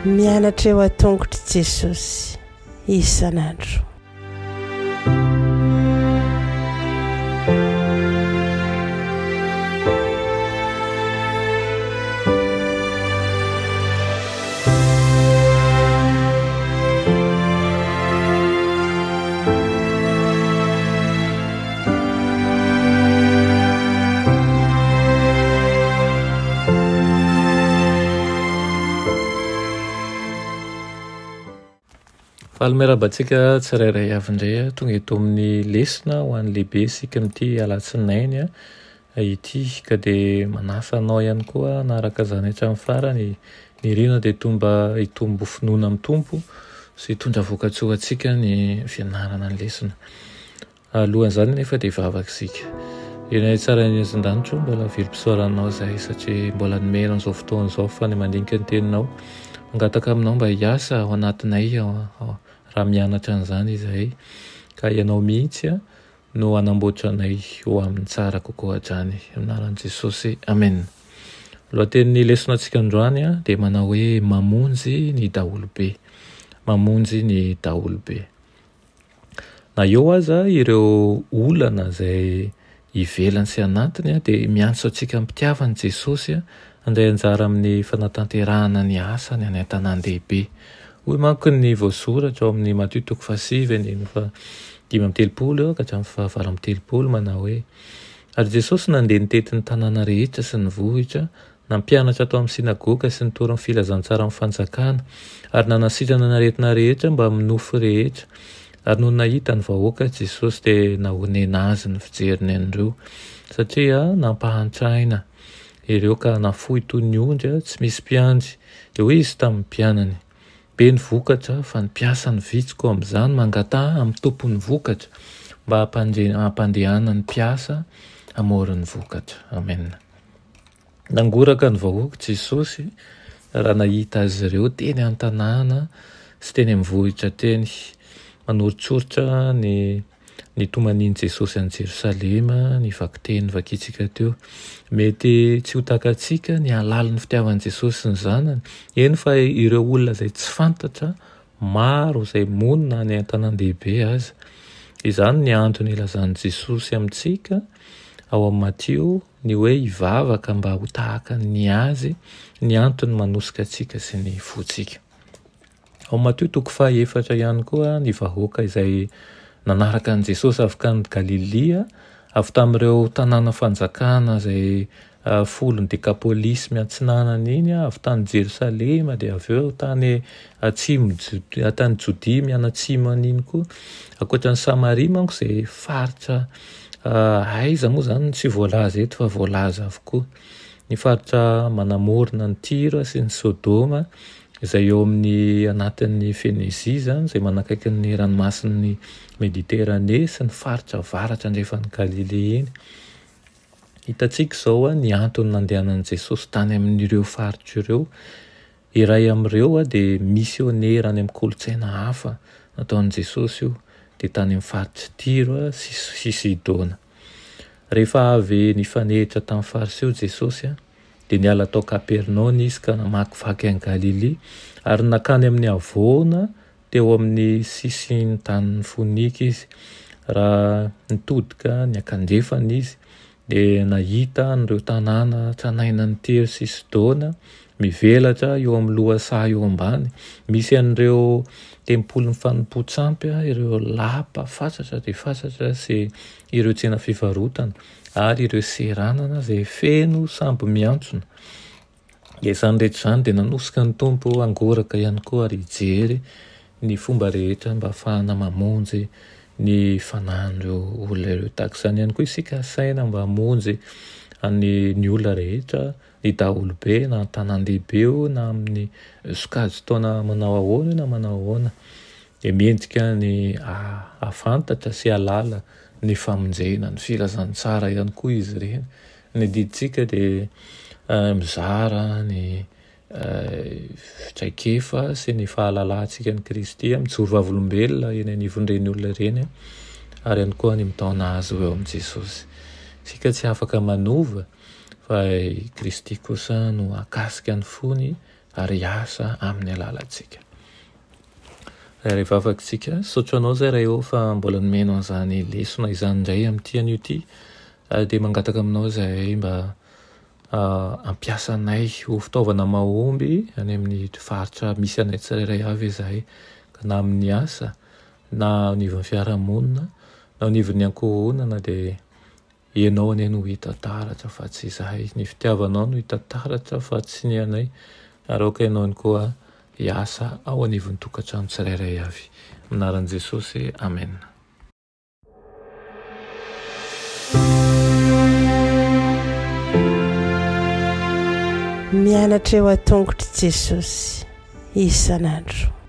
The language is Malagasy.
Mianatra eo an-tongotr'i Jesosy isan'andro. Faly miarahaba antsika tsirairay avy indray tonga eto amin'ny lesona ho an'ny lehibe isika amin'ity alatsinainy ity ka dia manasa anao ihany koa hanaraka izany hatramin'ny farany. Ny irina dia tomba hitombo finoana amin'ny Tompo sy hitondra vokatsoa ho antsika ny fianarana ny lesona. Alohan'izany anefa dia hivavaka isika. Ry Ray tsara any an-danitra ô, mbola velom-pisaorana Anao izahay satria mbola nomenao izao fotoana izao afahana mandinika ny Teninao. Mangataka Aminao mba hiasa ao anatinay raha mianatra an'izany izahay, ka Ianao mihitsy no hanamboatra anay ho amin'ny tsara kokoa hatrany. Amin'ny anaran'i Jesosy, Amen. Lohatenin'ny lesona antsika androany dia manao hoe mamonjy ny daholobe. Mamonjy ny daholobe. Na eo aza ireo olana izay ivelany sy anatiny dia miantso antsika am-pitiavana Jesosy handray anjara amin'ny fanatanterahana ny asany any an-tanàn-dehibe. Hoy manko ny voasoratra ao amin'ny Matio toko fahasivy andininy faha 35 ka hatramin'ny faha 38 manao hoe, Ary Jesosy nandeha nitety ny tanàna rehetra sy ny vohitra, Nampianatra tao amin'ny synagoga sy nitory ny filazantsaran'ny fanjakana, ary nanasitrana ny aretina rehetra mbamin'ny nofo rehetra. Ary nony nahita ny vahoaka Jesosy dia nahonena azy ny fijeriny an'ireo, satria nampahantraina ireo ka nafoy toy ny ondry tsy misy mpiandry. Dia hoy Izy tamin'ny mpianany, Be ny vokatra, fa ny mpiasa no vitsy, koa amin'izany mangataha amin'ny Tompon'ny vokatra mba hampandehanany mpiasa hamory ny vokatra. Amena. Nangoraka ny vahoaka Jesosy raha nahita azy ireo teny an-tanàna sy teny amin'ny vohitra teny. Manoritsoritra ny nitomanian'i Jesosy an'i Jerosalema ny vakiteny novakintsika teo. Mety tsy ho takatsika ny halalin'ny fitiavan'i Jesosy ny zanany, eny fa ireo olona izay tsy fantatra maro izay monina any an-tanàn-dehibe aza. Izany ny antony ilazan'i Jesosy amintsika ao amin'ny Matio Ny hoe hivavaka mba ho tahaka ny Azy ny antony manosika antsika sy ny fontsika. Ao Matio toko fahaefatra ihany koa ny vahoaka izay nanaraka an'i Jesosy avy kany Galilia, avy tamin'ireo tanàna fanjakana izay folon'ny Dekapolisy miantsinanana iny, avy tany Jerosalema dia avy eo tany atsimo tany Jodia mianatsimo an'iny koa. Ankoatra an'i Samaria manko izay faritra Aiza moa izany no tsy voalaza eto fa voalaza avokoa. Ny faritra manamorona an'i Tyra sy ny Sodoma izay eo amin'ny anatin'ny Fenezia izany, izay manakaiky ny ranomasin'ny Mediterane sy ny faritra avaratra andrefan'i Galilia iny. Hitantsika izao ny antony nandehanan'i Jesosy tany amin'ireo faritra ireo. Iray amin'ireo dia misionera any amin'ny kolontsaina hafa nataon'i Jesosy io, dia tany amin'ny faritr'i Tyro sy Sidona. Rehefa avy nifanehitra tamin'ny Fariseo Jesosy, dia niala tao Kapernaomy izy ka namakivaky an'i Galilia, ary nankany amin'ny havoana Teo amin'ny sisin'ny tanin'i Foinika izy. Raha nitodika niankandrefana izy, dia nahita an'ireo tanàna tranainan'i Tyro sy Sidona mivelatra eo amin'ny lohasaha eo ambany. Misy an'ireo tempolin'ny fanompoan-tsampy, ireo lapa fatratra dia fatratra sy ireo tsena fivarotana ary ireo seranana izay feno sambo miantsona. Izany rehetra izany dia nanosika ny Tompo hangoraka ihany koa ary hijery ny fomba rehetra mba hahafahana mamonjy ny fanahin'ireo olona ireo. Tahaka izany ihany koa isika asaina mba hamonjy ny ny olona rehetra, ny daholobe na an-tanàn-dehibe io na amin'ny sokajin-taona manao ahoana io na manao ahoana. Dia mendrika ny hahafantatra sy hahalala ny famonjena, ny filazantsara ihany koa izy ireny. Ny adidintsika dia mizara ny traikefa sy ny fahalalantsika an'i Kristy, mijoro vavolombelona eny anivon'ireny olona ireny ary ihany koa ny mitaona azy ho eo amin'i Jesosy. Isika tsy afaka manova fa i Kristy kosa no hahakasika ny fony ary hiasa amin'ny alalantsika. Ray vavaka isika, misaotra anao izay Ray ô fa mbola nomenao an'izany lesona izany indray amin'ity anio ity ary dia mangataka aminao izahay mba hampiasa anay ho fitaovana mahomby any amin'ny faritra misy anay tsirairay avy izahay ka na amin'ny asa na anivon'ny fiarahamonina na anivon'ny ankohonana dia Ianao anie no hita taratra fa tsy izahay, ny fitiavanao no hita taratra fa tsy ny anay, ary aoka Ianao ihany koa hiasa ao anivon'ny tokantrano tsirairay avy. Amin'ny anaran'i Jesosy, Amena. Mianatra eo an-tongotr'i Jesosy isan'andro.